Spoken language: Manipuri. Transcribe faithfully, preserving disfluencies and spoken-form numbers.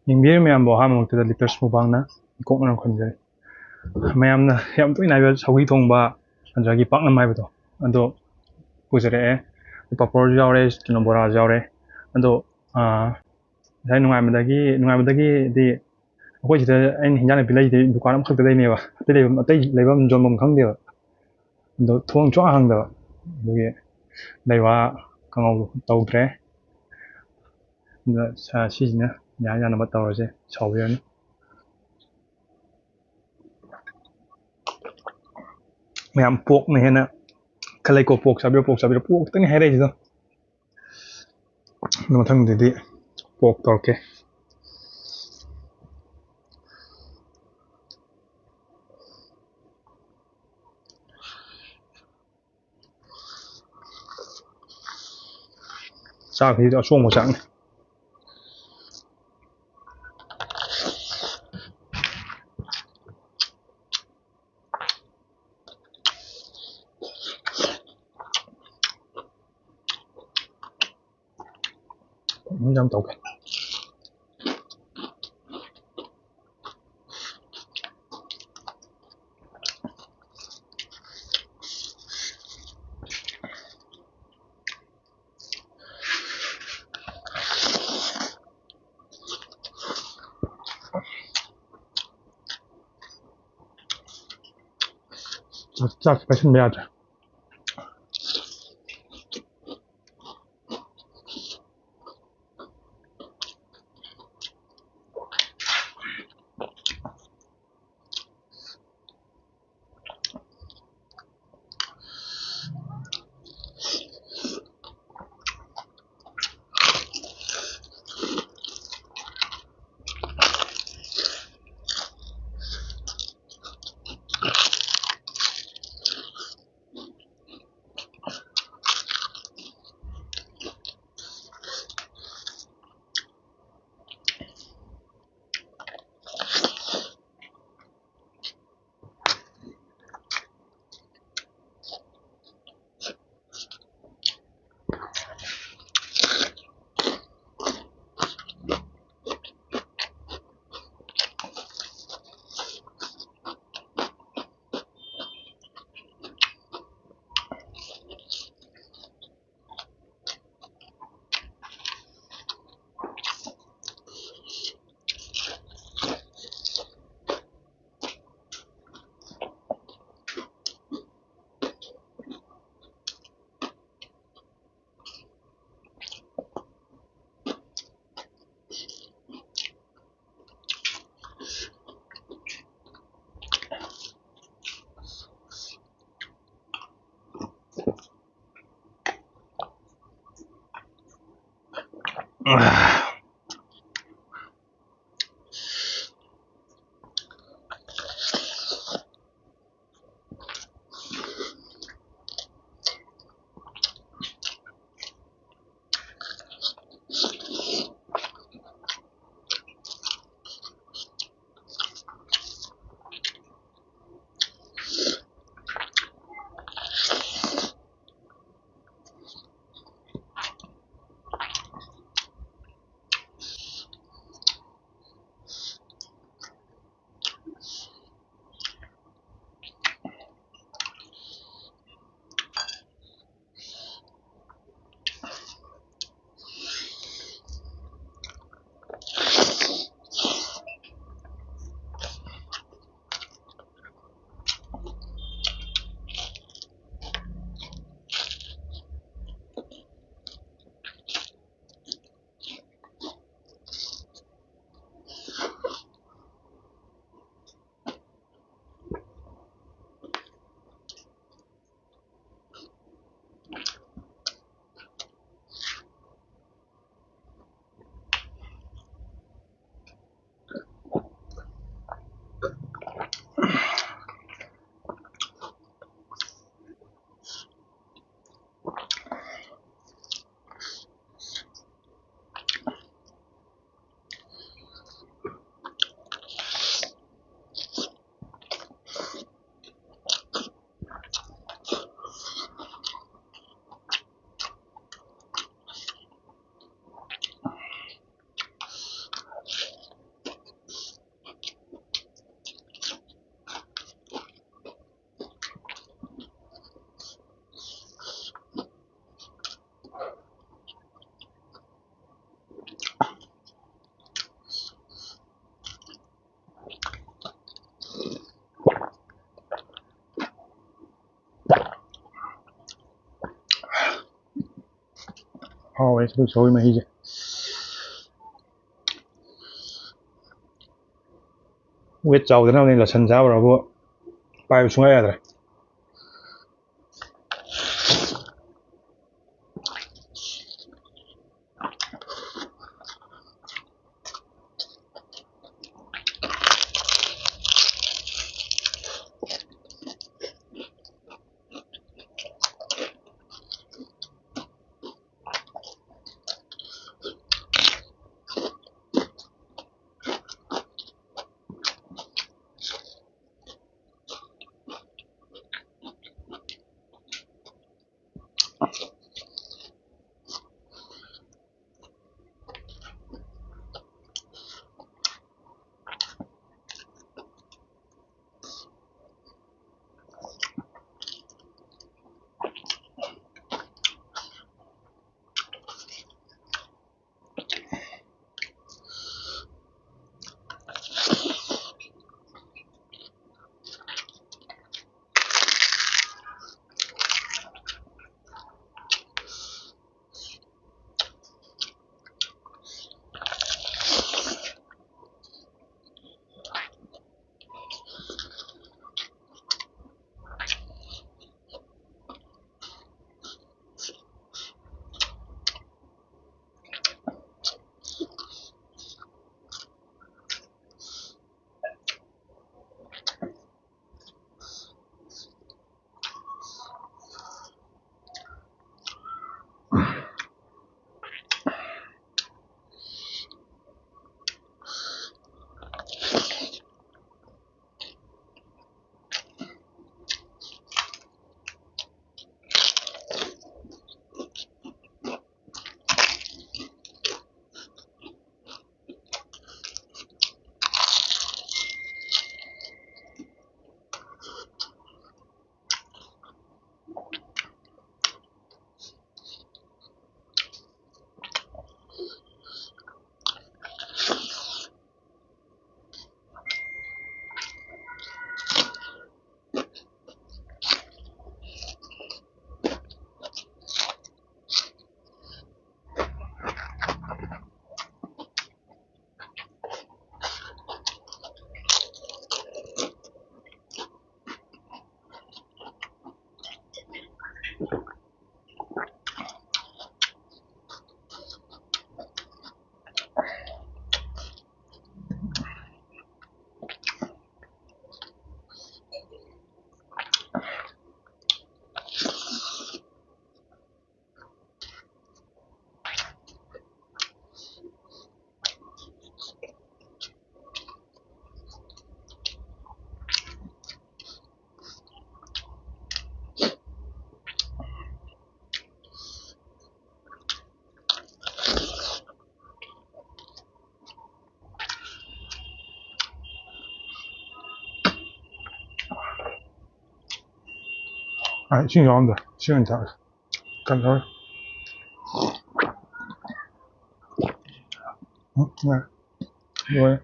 ꯌꯦꯡꯕꯤꯔꯤꯕ ꯃꯌꯥꯝꯕꯨ ꯑꯍꯥꯟꯕꯃꯛꯇꯗ ꯂꯤꯇꯔꯁ ꯃꯨꯛꯕꯥꯡꯅ ꯏꯀꯣꯛꯅꯅ ꯈꯨꯔꯨꯝꯖꯔꯤ꯫ ꯃꯌꯥꯝꯅ ꯌꯥꯝ ꯇꯣꯏꯅ ꯍꯥꯏꯕ ꯁꯧꯒ꯭ꯔꯤ ꯊꯣꯡꯕ, ꯑꯗꯨꯗꯒꯤ ꯄꯥꯛꯅꯝ ꯍꯥꯏꯕꯗꯣ, ꯑꯗꯣ ꯄꯨꯖꯔꯛꯑꯦ꯫ ꯄꯥꯄꯣꯔꯁꯨ ꯌꯥꯎꯔꯦ, ꯀꯩꯅꯣ, ꯕꯣꯔꯥꯁꯨ ꯌꯥꯎꯔꯦ꯫ ꯑꯗꯣ, ꯑꯥ, ꯉꯁꯥꯏ ꯅꯨꯡꯉꯥꯏꯕꯗꯒꯤ, ꯅꯨꯡꯉꯥꯏꯕꯗꯒꯤꯗꯤ ꯑꯩꯈꯣꯏ ꯁꯤꯗ ꯑꯩꯅ ꯍꯤꯟꯖꯥꯡ ꯅꯥꯄꯤ ꯂꯩꯗꯤ ꯗꯨꯀꯥꯟ ꯑꯃꯈꯛꯇ ꯂꯩꯅꯦꯕ꯫ ꯑꯇꯩ ꯂꯩꯕꯝ, ꯑꯇꯩ ꯂꯩꯕꯝ ꯌꯣꯟꯐꯝ ꯈꯪꯗꯦꯕ꯫ ꯑꯗꯣ ꯊꯣꯡ ꯁꯨꯡꯍꯥꯡ ꯍꯥꯡꯗꯕ꯫ ꯑꯗꯨꯒꯤ ꯂꯩꯋꯥ ꯀꯥꯡꯉꯧ ꯇꯧꯗ꯭ꯔꯦ꯫ ꯑꯗ ꯁꯤꯁꯤꯅ ꯌꯥ ꯌꯥꯅꯕ ꯇꯧꯔꯁꯦ, ꯁꯥꯎꯕꯤꯔꯅꯨ꯫ ꯃꯌꯥꯝ ꯄꯣꯛꯅ ꯍꯦꯟꯅ ꯈꯜꯂꯦꯀꯣ, ꯄꯣꯛ ꯆꯥꯕꯤꯔꯣ, ꯄꯣꯛ ꯆꯥꯕꯤꯔꯣ, ꯄꯣꯛ ꯈꯛꯇꯅꯤ ꯍꯥꯏꯔꯛꯏꯁꯤꯗꯣ꯫ ꯑꯗꯨ ꯃꯊꯪꯗꯗꯤ ꯄꯣꯛ ꯇꯧꯔꯛꯀꯦ꯫ ꯆꯥꯛꯁꯤꯗꯤ ꯑꯁꯣꯡꯕ ꯆꯥꯛꯅꯤ꯫ ꯌꯥꯝ ꯇꯧꯒꯦ꯫ ꯆꯥꯛ ꯄꯥꯏꯁꯤꯟꯕ ꯌꯥꯗ꯭ꯔꯦ꯫ ꯍꯥꯎꯋꯦ ꯁꯤꯒꯤ ꯁꯧꯒ꯭ꯔꯤ ꯃꯍꯤꯁꯦ꯫ ꯋꯦꯠ ꯆꯥꯎꯗꯅꯕꯅꯤ ꯂꯁꯟ ꯆꯥꯕ꯭ꯔꯕꯨ ꯄꯥꯏꯕ ꯁꯨꯡꯌꯥ ꯌꯥꯗ꯭ꯔꯦ꯫ ꯑꯥ, ꯏꯁꯤꯡ ꯌꯥꯎꯔꯝꯗ꯭ꯔꯦ꯫ ꯏꯁꯤꯡ ꯑꯣꯏꯅ ꯊꯛꯑꯒꯦ꯫ ꯀꯩꯅꯣ ꯇꯧꯔꯦ꯫ ꯎꯝ, ꯌꯥꯔꯦ꯫ ꯂꯣꯏꯔꯦ꯫